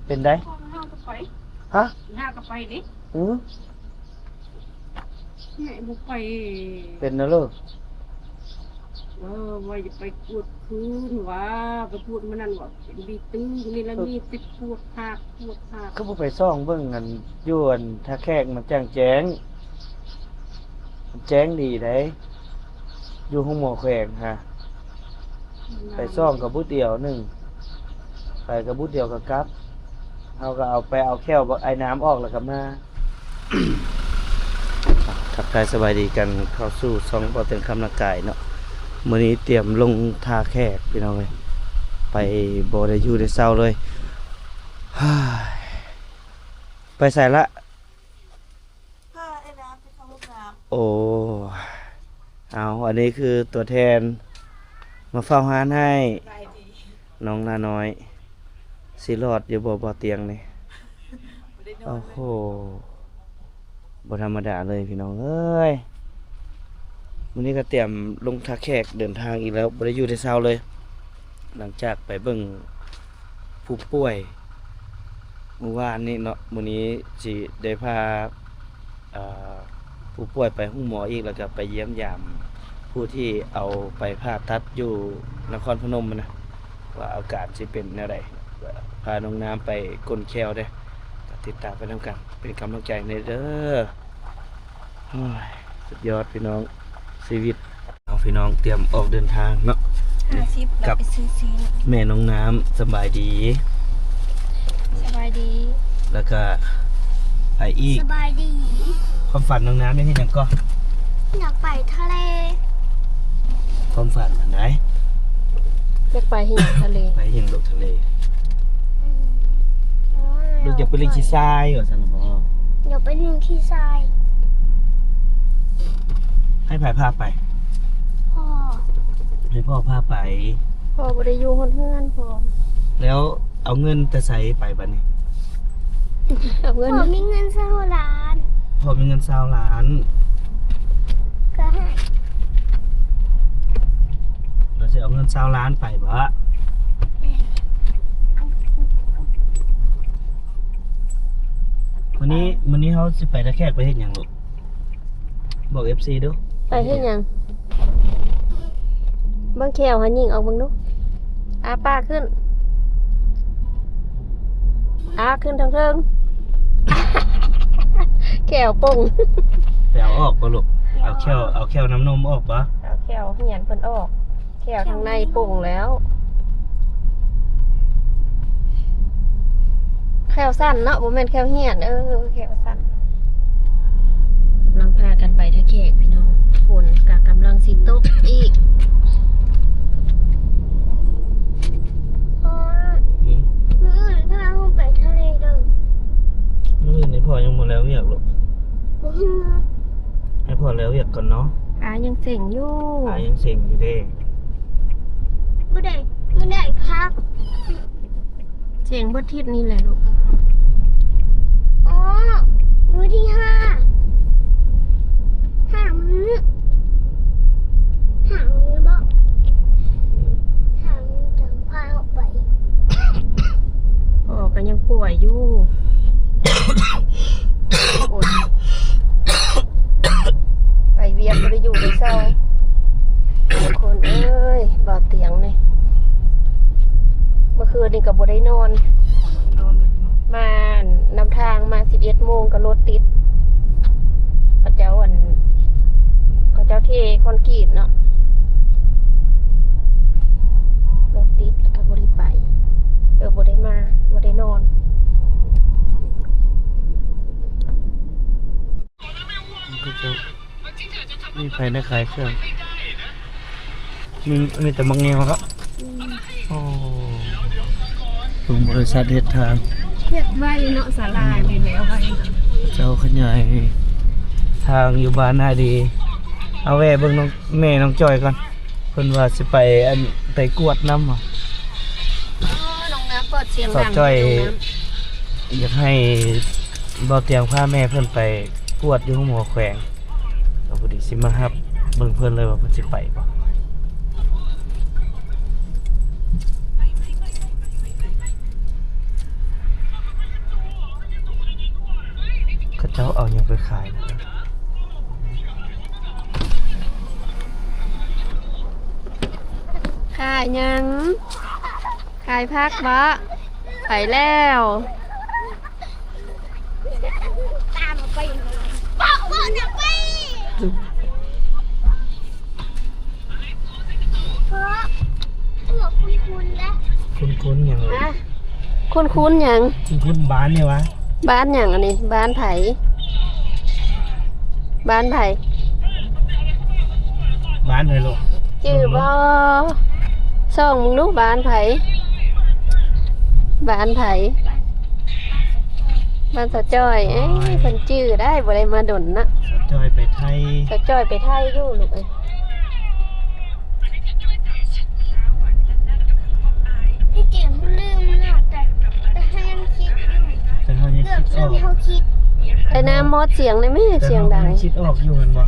ເປັນໃດ? ຫາກໍໄປ ຮະ? ຫາກໍໄປເດ້. ອື ແມ່ບໍ່ໄປ. ເປັນນະລູກ? ເອີ ວ່າຈະໄປກວດຄືນ ວ່າໄປກວດມື້ນັ້ນ ວ່າເປັນບີຕຶງ ນີ້ລະມີແຕ່ປວດຮາກ ປວດຮາກ. ຄືບໍ່ໄປສ່ອງເບິ່ງອັນ ຢູ່ອັນທ່າແຂກ ມັນຈັ່ງແຈ້ງ ມັນແຈ້ງດີໃດ ຢູ່ໂຮງໝໍແຂວງຫັ້ນ. ໄປສ່ອງກະບຸດດຽວໜຶ່ງ ໄປກະບຸດດຽວກະກັບ. ເຮົາກະເອົາໄປເອົາແຂ້ວບັກໄອນ້ຳອອກແລ້ວກະມາ. ທັກທາຍສະບາຍດີກັນ ເຂົ້າສູ່ຊ່ອງບໍ່ເຕັມຄຳນາກາຍເນາະ. ມື້ນີ້ຕຽມລົງທ່າແຂກພີ່ນ້ອງເອີຍ ໄປບໍ່ໄດ້ຢູ່ໄດ້ເຊົາເລີຍ. ໄປໃສລະ? ພາໄອ້ນ້ຳໄປເຂົ້າຫ້ອງນ້ຳ. ໂອ້ ເອົາ ອັນນີ້ຄືຕົວແທນມາເຝົ້າຮ້ານໃຫ້ ສະບາຍດີ ນ້ອງລານ້ອຍ. ຊິລອດຢູ່ບໍ່ ບໍ່ຕຽງນີ້? ບໍ່ໄດ້ນອນເລີຍ. ໂອ້ໂຫ ບໍ່ທຳມະດາເລີຍພີ່ນ້ອງເອີຍ. ມື້ນີ້ກະຕຽມລົງທ່າແຂກເດີນທາງອີກແລ້ວ ບໍ່ໄດ້ຢູ່ໄດ້ເຊົາເລີຍ. ຫຼັງຈາກໄປເບິ່ງຜູ້ປ່ວຍມື້ວານນີ້ເນາະ ມື້ນີ້ຊິໄດ້ພາ ເອີ ຜູ້ປ່ວຍໄປໂຮງໝໍອີກ ແລ້ວກະໄປຢ້ຽມຢາມຜູ້ທີ່ເອົາໄປຜ່າຕັດຢູ່ນະຄອນພະນົມຫັ້ນນະ ວ່າອາການຊິເປັນແນວໃດ. ພານ້ອງນ້ຳໄປກົນແຂ້ວເດ້ ກະຕິດຕາມໄປນຳກັນ ເປັນກຳລັງໃຈໃຫ້ເດີ. ໂອ້ຍ ສຸດຍອດພີ່ນ້ອງ ຊີວິດ. ເອົາ ພີ່ນ້ອງ ຕຽມອອກເດີນທາງເນາະ. ຫ້າສິບ ກັບ ແມ່ນ້ອງນ້ຳ. ສະບາຍດີ ສະບາຍດີ ແລ້ວກະໄປອີກ. ສະບາຍດີ. ຄວາມຝັນນ້ອງນ້ຳຢາກເຮັດຫຍັງເກາະ? ຢາກໄປທະເລ. ຄວາມຝັນອັນໃດ? ຢາກໄປເຮັດຫຍັງທະເລ? ໄປຫຍັງລູກ ທະເລ? ອືມ ລູກຢາກໄປຫຼິ້ນຂີ້ຊາຍວ່າຊັ້ນບໍ? ຢາກໄປຫຼິ້ນຂີ້ຊາຍ. ໃຫ້ໃຜພາໄປ? ພໍ່. ໃຫ້ພໍ່ພາໄປ. ພໍ່ບໍ່ໄດ້ຢູ່ຮອດເຮືອນ ພໍ່. ແລ້ວເອົາເງິນແຕ່ໃສໄປບາດນີ້? ເອົາເງິນ ພໍ່ມີເງິນຊາວລ້ານ. ພໍ່ມີເງິນຊາວລ້ານ ກະໃຫ້ ລາວຊິເອົາເງິນຊາວລ້ານໄປບໍ? ມື້ນີ້ ມື້ນີ້ເຮົາຊິໄປທ່າແຂກໄປເຮັດຫຍັງລູກ? ບອກເອັຟຊີດູ. ໄປເຮັດຫຍັງ? ເບິ່ງແຂ້ວຫາຍິງອອກເບິ່ງດູ. ອ້າປາກຂຶ້ນ ອ້າຂຶ້ນເທິງໆ ແຂ້ວປົ່ງ. ໄປເອົາອອກບໍ່ລູກ? ເອົາແຂ້ວ ເອົາແຂ້ວນ້ຳນົມອອກບໍ່? ເອົາແຂ້ວຮຽນເພິ່ນອອກ. ແຂ້ວທາງໃນປົ່ງແລ້ວ. ແຂ້ວສັ້ນເນາະ ບໍ່ແມ່ນແຂ້ວຮຽນ. ເອີ ແຂ້ວສັ້ນ. ກຳລັງພາກັນໄປທ່າແຂກພີ່ນ້ອງ. ຝົນກະກຳລັງຊິຕົກອີກ. ພໍ່ ອືມ ມື້ອື່ນພາເຮົາໄປທະເລເດີ. ມື້ອື່ນນີ້ພໍ່ຍັງບໍ່ແລ້ວວຽກລູກ. ບໍ່ຮູ້ ໃຫ້ພໍ່ແລ້ວວຽກກ່ອນເນາະ. ອາຍັງເສັງຢູ່ ອາຍັງເສັງຢູ່ເດ້. ບໍ່ໄດ້ ບໍ່ໄດ້ພັກ. ເສັງເບິດທິດນີ້ແຫຼະລູກ. ອໍ ມື້ທີຫ້າ ຫ້າມື້ ຫ້າມື້ບໍ? ຫ້າມື້ຈັ່ງພາອອກໄປ. ພໍ່ກະຍັງປ່ວຍຢູ່. ໂອ້ຍ ໄປວຽກບໍ່ໄດ້ຢູ່ໄດ້ເຊົາ. ຄົນເອີຍ ບ່າວຕຽງນີ້ ເມື່ອຄືນນີ້ກະບໍ່ໄດ້ນອນ ມານຳທາງມາສິບເອັດໂມງກະລົດຕິດ. ເຂົາເຈົ້າອັນ ເຂົາເຈົ້າເທຄອນກຣີດເນາະ ລົດຕິດ ແລ້ວກະບໍ່ໄດ້ໄປ ເອີ ບໍ່ໄດ້ມາ ບໍ່ໄດ້ນອນ. ເຂົາເຈົ້າມີໃຜໃນຂາຍເຄື່ອງ ມີ ມີແຕ່ໝາກງຽວເນາະ. ອືມ ໂອ້ ເບິ່ງບໍລິສັດເຮັດທາງ ເຮັດໄວເນາະ ສາລານີ້ແລ້ວໄວ. ເຈົ້າຂະຫຍາຍທາງຢູ່ບ້ານນາດີ. ເອົາແວ່ເບິ່ງນ້ອງ ແມ່ນ້ອງຈ້ອຍກ່ອນ. ເພິ່ນວ່າຊິໄປອັນ ໄປກວດນຳ. ອໍ ນ້ອງນ້ຳເປີດສຽງດັງ. ສາວຈ້ອຍຢາກໃຫ້ບ່າວຕຽງພາແມ່ເພິ່ນໄປກວດຢູ່ໂຮງໝໍແຂວງ ກະພໍດີຊິມາຮັບເບິ່ງເພິ່ນເລີຍວ່າເພິ່ນຊິໄປບໍ່. ເຂົາເຈົ້າເອົາຫຍັງໄປຂາຍນະ? ຂາຍຫຍັງ? ຂາຍຜັກບໍ? ໄປແລ້ວ. ຕາມເອົາໄປ ເພາະວ່ານະໄປ ເພາະ ເພາະຄຸ້ນໆນະ. ຄຸ້ນໆຫຍັງ? ຫະ? ຄຸ້ນໆຫຍັງ? ຄຸ້ນໆບ້ານນີ້ຫວາ? ບ້ານຫຍັງອັນນີ້? ບ້ານໃຜ? ບ້ານໃຜ? ບ້ານໃຜລູກ? ຈື່ບໍ່? ສ່ອງເບິ່ງດູ ບ້ານໃຜ? ບ້ານໃຜ? ບ້ານສາວຈ້ອຍ. ໂອ້ຍ ເພິ່ນຈື່ໄດ້ ບໍ່ໄດ້ມາດົນນະ. ສາວຈ້ອຍໄປໄທ. ສາວຈ້ອຍໄປໄທຢູ່ລູກເອີຍ. ທີ່ຈິງລືມແລ້ວ ແຕ່ ແຕ່ເຮົາຍັງຄິດຢູ່ ແຕ່ເຮົາຍັງ ເກືອບລືມເຮົາຄິດ. ໄອ້ນ້ຳ ມອດສຽງໄດ້ແມ່ ສຽງດັງ. ແຕ່ເຮົາຍັງຄິດອອກຢູ່ແມ່ນບໍ່?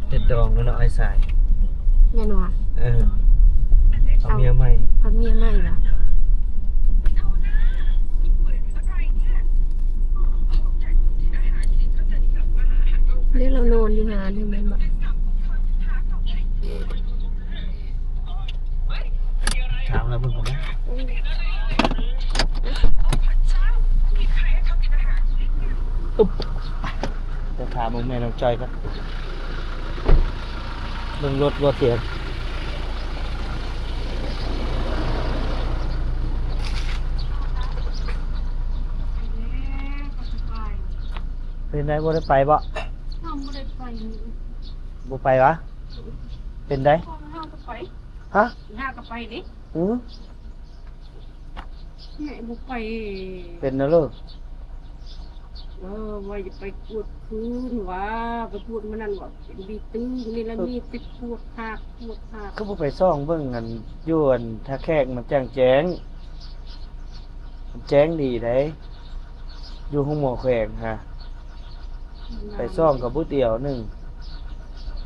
ເປັດດອງເນາະ ອ້າຍສາຍ. ແມ່ນຫວາ? ເອີ ເອົາເມຍໃໝ່. ເອົາເມຍໃໝ່ຫວາ? ເດ້ ລາວນອນຢູ່ຫານຫັ້ນແມ່ນບໍ່? ຖາມລາວເບິ່ງກ່ອນນະ. ອືມ ອຶບ ໄປຖາມເບິ່ງແມ່ນ້ອງຈ້ອຍກ່ອນ ເບິ່ງລົດບໍ່ທຽງ. ເປັນໃດ ບໍ່ໄດ້ໄປບໍ່? ເຮົາບໍ່ໄດ້ໄປ. ບໍ່ໄປຫວາ? ເປັນໃດ? ເຮົາກໍໄປ. ຮະ? ຫາກໍໄປເດ້. ອື ແມ່ບໍ່ໄປ. ເປັນນະເລີ? ເອີ ວ່າຈະໄປກວດຄືນວ່າ ໄປກວດມື້ນັ້ນວ່າເປັນບີຕຶງ ນີ້ລະມີແຕ່ປວດຮາກ ປວດຮາກ. ຄືບໍ່ໄປສ່ອງເບິ່ງອັນ ຢູ່ອັນທ່າແຂກມັນຈັ່ງແຈ້ງ ແຈ້ງດີໃດ ຢູ່ໂຮງໝໍແຂວງຫັ້ນ. ໄປສ່ອງກະບຸດດຽວໜຶ່ງ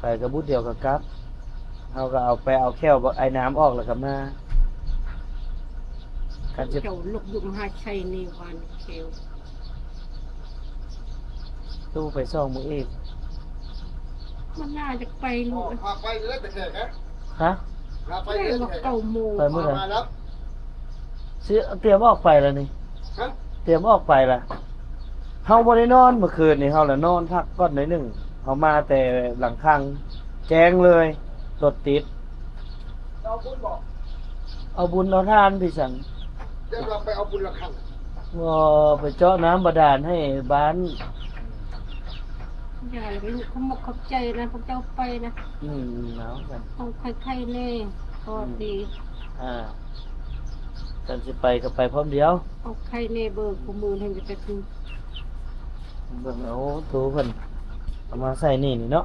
ໄປກະບຸດດຽວກະກັບ. ເຮົາກະເອົາໄປເອົາແຂ້ວອ້າຍນ້ຳອອກແລ້ວກະມາ. ຄັນຊິ ເຈົ້າລົກຢູ່ມະຫາໄຊນີ້ວານແຂ້ວ ຄືບໍ່ໄປສ່ອງມື້ອີກ? ມັນໜ້າຈະໄປລູກ. ພາໄປເລີຍແຕ່ແຂກນະ. ຮະ? ພາໄປເລີຍແຕ່ແຂກ. ເກົ້າໂມງ ໄປມື້ໃດ? ມາແລ້ວ. ຊິຕຽມອອກໄປແລ້ວນີ້. ຮະ? ຕຽມອອກໄປລະ. ເຮົາບໍ່ໄດ້ນອນມື້ຄືນນີ້ ເຮົາລະນອນພັກກ່ອນໜ້ອຍໜຶ່ງ. ເຮົາມາແຕ່ຫຼັງຄັງ ແຈ້ງເລີຍ ລົດຕິດ. ເອົາບຸນບໍ່? ເອົາບຸນເອົາທານໄປສັງ. ຈະວ່າໄປເອົາບຸນລະຄັງ. ບໍ່ ໄປເຈາະນ້ຳບາດານໃຫ້ບ້ານ. ຢ່າລະໄປ ຂອບອົກຂອບໃຈນະ ພວກເຈົ້າໄປນະ. ອືມ ເອົາກັນ ເອົາໄຂ່ໆແດ່ ພໍດີ. ອ່າ ຄັນຊິໄປກໍໄປພ້ອມດຽວ. ເອົາໄຂ່ແດ່ ເບີ ຄູ່ມື້ຫັ້ນກໍຈັກ ເບິ່ງເອົາໂຕເພິ່ນເອົາມາໃສ່ນີ້ນີ້ເນາະ.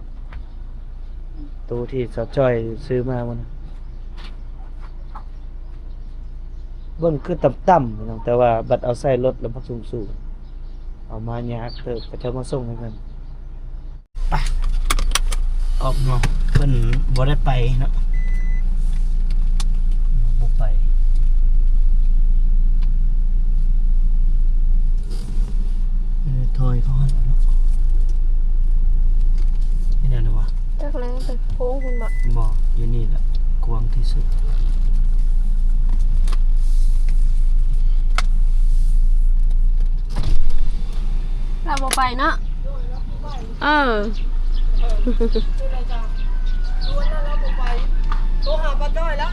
ໂຕທີ່ສາວຈ້ອຍຊື້ມາມື້ນັ້ນ ເບິ່ງຄືຕ່ຳໆ ພີ່ນ້ອງ ແຕ່ວ່າບັດເອົາໃສ່ລົດແລ້ວມັນສູງໆ ເອົາມາຍາກເຕີບ ເຂົາເຈົ້າມາສົ່ງໃຫ້ເພິ່ນ. ໄປ ອອກເນາະ ເພິ່ນບໍ່ໄດ້ໄປເນາະ ບໍ່ໄປ. ເອີ ຖອຍເຂົ້າຫັ້ນເນາະ. ເປັນຫຍັງວະ? ຈັກແລ້ວ ໄປໂຄ້ງພຸ້ນບໍ? ບໍ່ ຢູ່ນີ້ແຫຼະ ກວ້າງທີ່ສຸດ. ລາວບໍ່ໄປເນາະ. ເອີ ໂທຫາປ້າຈ້ອຍແລ້ວ.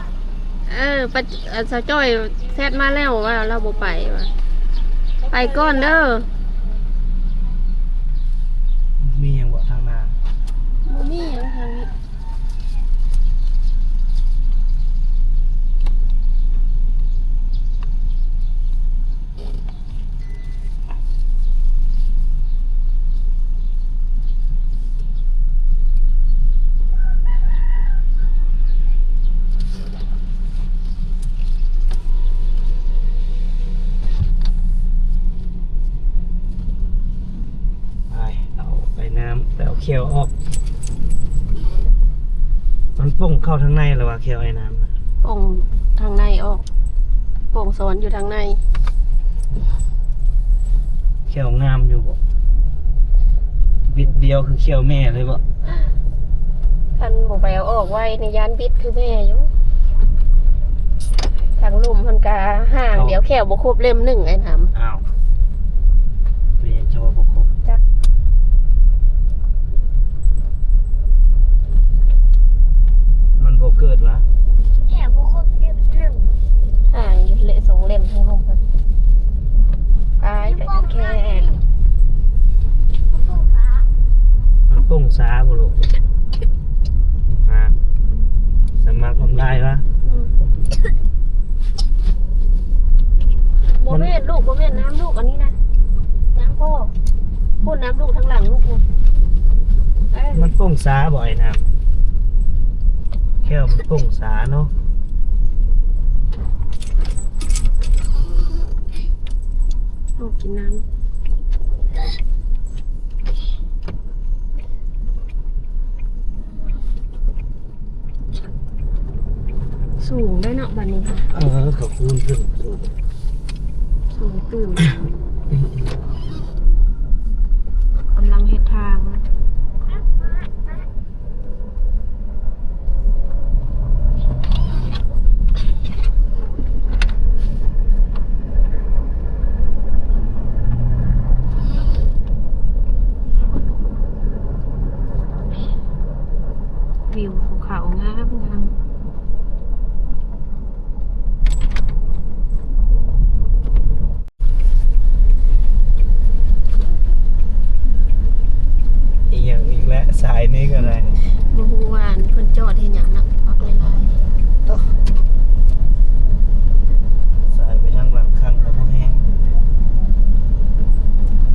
ເອີ ປ້າ ເອີ ສາວຈ້ອຍແຊັດມາແລ້ວວ່າລາວບໍ່ໄປວ່າ. ໄປກ່ອນເດີ. ມີຫຍັງບໍ່ທາງໜ້າ? ບໍ່ມີຫຍັງທາງນີ້. ແຂ້ວອອກ ມັນປົ່ງເຂົ້າທາງໃນລະວ່າ ແຂ້ວອ້າຍນ້ຳນະ ປົ່ງທາງໃນອອກ ປົ່ງສອນຢູ່ທາງໃນ. ແຂ້ວງາມຢູ່ບໍ່? ບິດດຽວຄືແຂ້ວແມ່ເລີຍບໍ່? ຄັນບໍ່ໄປເອົາອອກໄວນີ້ ຢ້ານບິດຄືແມ່ຢູ່ ທາງລຸ່ມຫັ້ນກະຫ່າງດຽວ ເອົ້າ ແຂ້ວບໍ່ຄົບເຫຼັ້ມໜຶ່ງ ອ້າຍນ້ຳ. ອ້າວ ເປັນຫຍັງຈັ່ງວ່າບໍ່ຄົບ? ຈັກ ມັນບໍ່ເກີດວະ? ແຂ້ວບໍ່ຄົບເຫຼັ້ມໜຶ່ງ ຫ່າງຢູ່ເລະ ສອງເຫຼັ້ມທາງລຸ່ມເພິ່ນ ກາຍໄປແຂກ. ມັນປົ່ງຊ້າບໍ່ລູກ? ຮະ ສະໝັກອອນລາຍວະ? ອືມ ບໍ່ແມ່ນລູກ ບໍ່ແມ່ນນ້ຳລູກ ອັນນີ້ນະ ນ້ຳພໍ່ ພຸ້ນ ນ້ຳລູກທາງຫຼັງລູກພຸ້ນ. ເອີ ມັນປົ່ງຊ້າບໍ່ອ້າຍນ້ຳ? ແຂ້ວມັນປົ່ງຊ້າເນາະ. ລູກກິນນ້ຳ. ສູງໄດ໋ເນາະ ບັດນີ້ ເອີ ເຂົາຄູນຂຶ້ນສູງ ສູງຕື່ມ ກຳລັງເຮັດທາງ. ວິວພູເຂົາງາມໆ. ອີ່ຫຍັງອີກແລ້ວ ສາຍນີ້ກໍໄດ້ ບໍ່ຮູ້ວ່າເພິ່ນຈອດເຮັດຫຍັງເນາະ ປັກຫຼາຍໆ ໂຕະ ສາຍໄປທາງຫຼັງຄັງກໍບໍ່ແຮງ.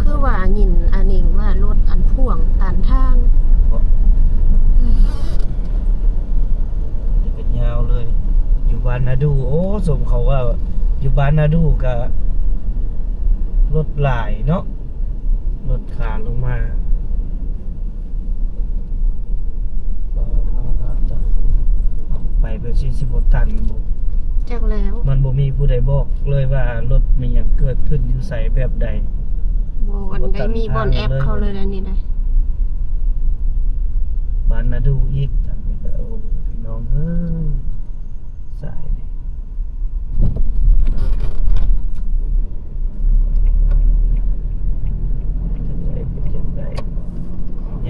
ຄືວ່າຍິນອານິງວ່າລົດອັນພ່ວງຕັນທາງ ບໍ່? ອືມ. ນີ້ກໍຍາວເລີຍ ຢູ່ບ້ານນາດູ. ໂອ້ ສົມເຂົາວ່າຢູ່ບ້ານນາດູກະລົດຫຼາຍເນາະ ລົດຂາລົງມາ. ໄປແບບຊີ້ຊິບໍ່ຕັນບໍ່? ຈັກແລ້ວ ມັນບໍ່ມີຜູ້ໃດບອກເລີຍວ່າລົດມີຫຍັງເກີດຂຶ້ນຢູ່ໃສແບບໃດ. ບໍ່ ອັນ ບໍ່ຕັນ ໄດ້ມີບ່ອນແອັບເຂົ້າເລີຍ ທາງເລີຍ ແລ້ວນີ້ນະ ບ້ານນາດູອີກ. ໂອ້ ພີ່ນ້ອງເອີຍ ສາຍນີ້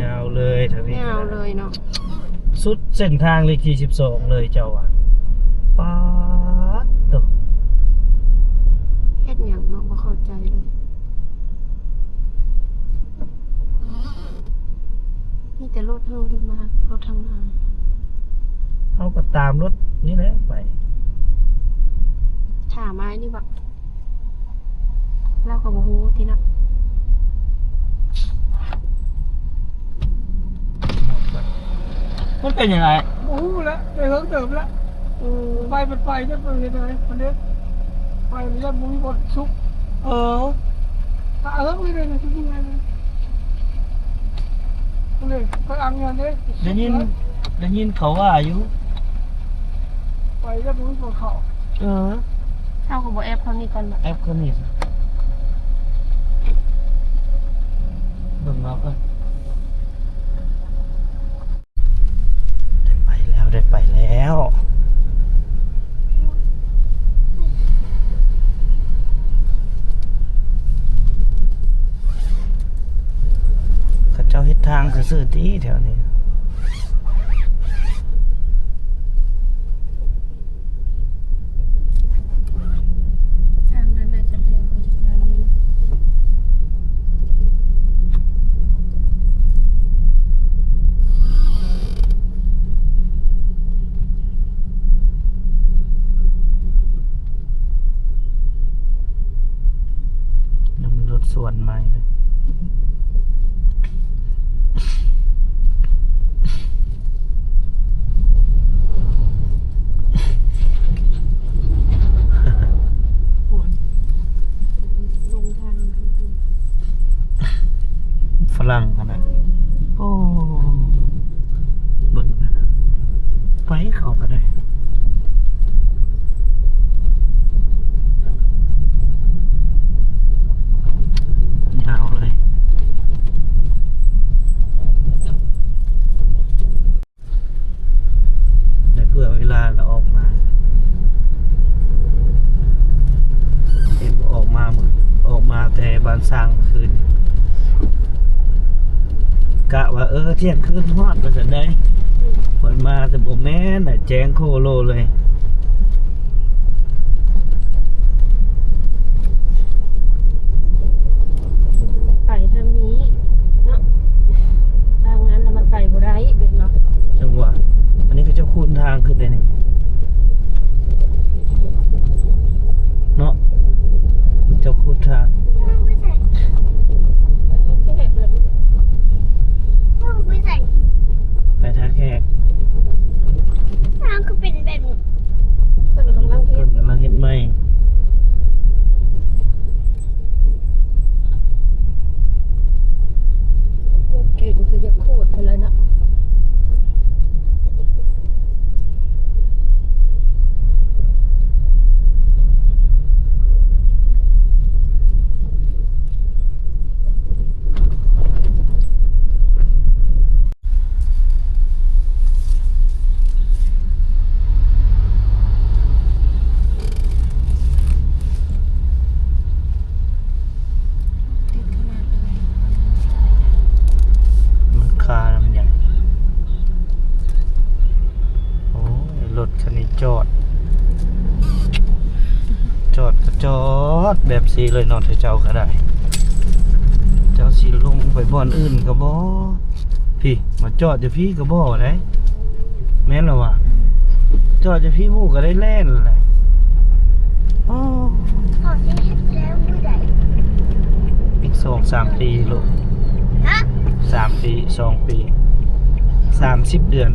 ຍາວເລີຍທາງນີ້ ຍາວເລີຍເນາະ ສຸດເສັ້ນທາງເລກທີສິບສອງເລີຍເຈົ້າວ່າ. ປາດໂຕ ເຮັດຫຍັງເນາະ ບໍ່ເຂົ້າໃຈເລີຍ. ມີແຕ່ລົດເຮົາເດີນມາ ລົດທາງໜ້າ ເຮົາກໍຕາມລົດນີ້ແຫຼະໄປ. ຖາມອ້າຍນີ້ບະ ລາວກໍບໍ່ຮູ້ຕິເນາະ. ມັນເປັນຫຍັງອ້າຍ? ບໍ່ຮູ້ແຫຼະ ໄດ້ເຫິງເຕີບແລ້ວ. ອືມ ໄປ ໄປ ໄປ ຈັກໄປເຮັດຫຍັງ ມັນເດ້ ໄປ ມັນຍັງບໍ່ມີບ່ອນສຸກ. ເອີ ຖ້າເຫິງເລີຍ ໄປອັງຫັ້ນເດ້ ໄດ້ຍິນ ໄດ້ຍິນເຂົາວ່າຢູ່ ໄປແລ້ວບໍ່ມີບ່ອນເຂົ້າ. ເອີ ເຮົາກໍບໍ່ແອັບເຂົານີ້ກ່ອນບະ? ແອັບເຂົານີ້ ເບິ່ງເອົາກ່ອນ. ໄດ້ໄປແລ້ວ ໄດ້ໄປແລ້ວ. ເຂົາເຈົ້າເຮັດທາງຊື່ໆຕິແຖວນີ້. ທາງນັ້ນໜ້າຈະແລງໄປຈັກໜ້ອຍໜຶ່ງ. ຍັງມີລົດສວນມາອີກເດ້. ຝົນ ລົງທາງ ຝຣັ່ງຫັ້ນນະ ໂອ້. ສ້າງຄືນ ກະວ່າ ເອີ ທ່ຽງຄືນຮອດວ່າຊັ້ນໃດ໋ ເພິ່ນມາແຕ່ບໍ່ແມ່ນນະ ແຈ້ງໂຄໂລເລີຍ. ໄປທາງນີ້ເນາະ ທາງນັ້ນລະມັນໄປບໍ່ໄດ້ແມ່ນບໍ່? ຈັ່ງຫວະ ອັນນີ້ເຂົາເຈົ້າຂຸດທາງຂຶ້ນໄດ້ນີ້ເນາະ ເຂົາເຈົ້າຂຸດທາງ ໄປທ່າແຂກ ທາງຄືເປັນແບບນີ້ ເພິ່ນກຳລັງເຮັດ ເພິ່ນກຳລັງເຮັດໃໝ່. ລົດເກັງຄືຢາກຂູດພຸ້ນແຫຼະເນາະ. ມັນຄານຳຫຍັງ? ໂອ້ຍ ລົດຄັນນີ້ຈອດ ຈອດກະຈອດແບບຊີ້ເລີຍເນາະ ເຈົ້າກະໄດ້ ເຈົ້າຊິລົງໄປບ່ອນອື່ນກະບໍ່ ພີ້ ມາຈອດຢູ່ພີ້ກະບໍ່ໄດ້ ແມ່ນລະຫວາ ຈອດຢູ່ພີ້ໝູ່ກະໄດ້ແລ່ນແຫຼະ. ໂອ້ ເຂົາຊິເຮັດແລ້ວມື້ໃດ? ອີກສອງສາມປີໂລດ ຮະ? ສາມປີ ສອງປີ ສາມສິບເດືອນ.